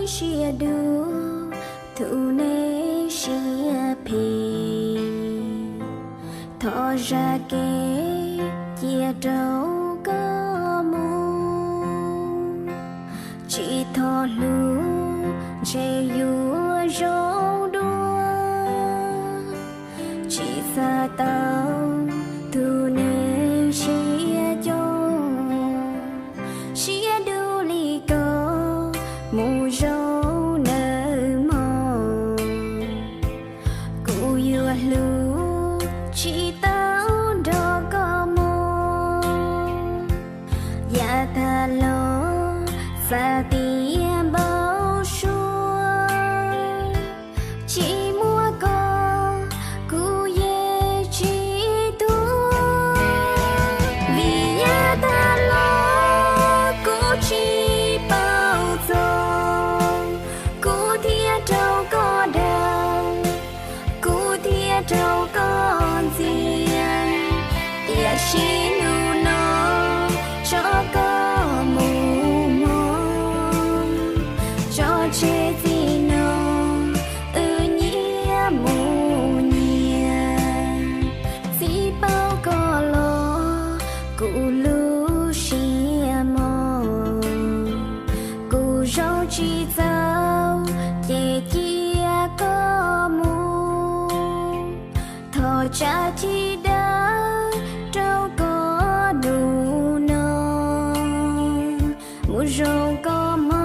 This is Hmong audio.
Siab dub, tus neeg siab phem, thov zam kev cia rau koj mus. Tsis txhob hlub, ntshe yuav zoo dua, tsis xav tau tus neeg siab coob. Siab dub li koj, mus zoo nawb mog. Kuv yuav hlub, tsis tau nrog koj mus. Yav tag los, xav tias npau suav, tsis muaj koj, kuv yeej tsis tuag. Vim yav tag los, kuv tsis paub txog, kuv thiaj raug koj dag, kuv thiaj raug koj ntxias. Tiam sis hnub no, tso koj mus mog, tso tseg txij no, wb nyias mus nyias. Txij paub koj los, kuv lub siab mog, kuv zoo tsis txaus, ces cia koj mus. Thov tsa tig dawb rau koj hnub no, mus zoo koj mog.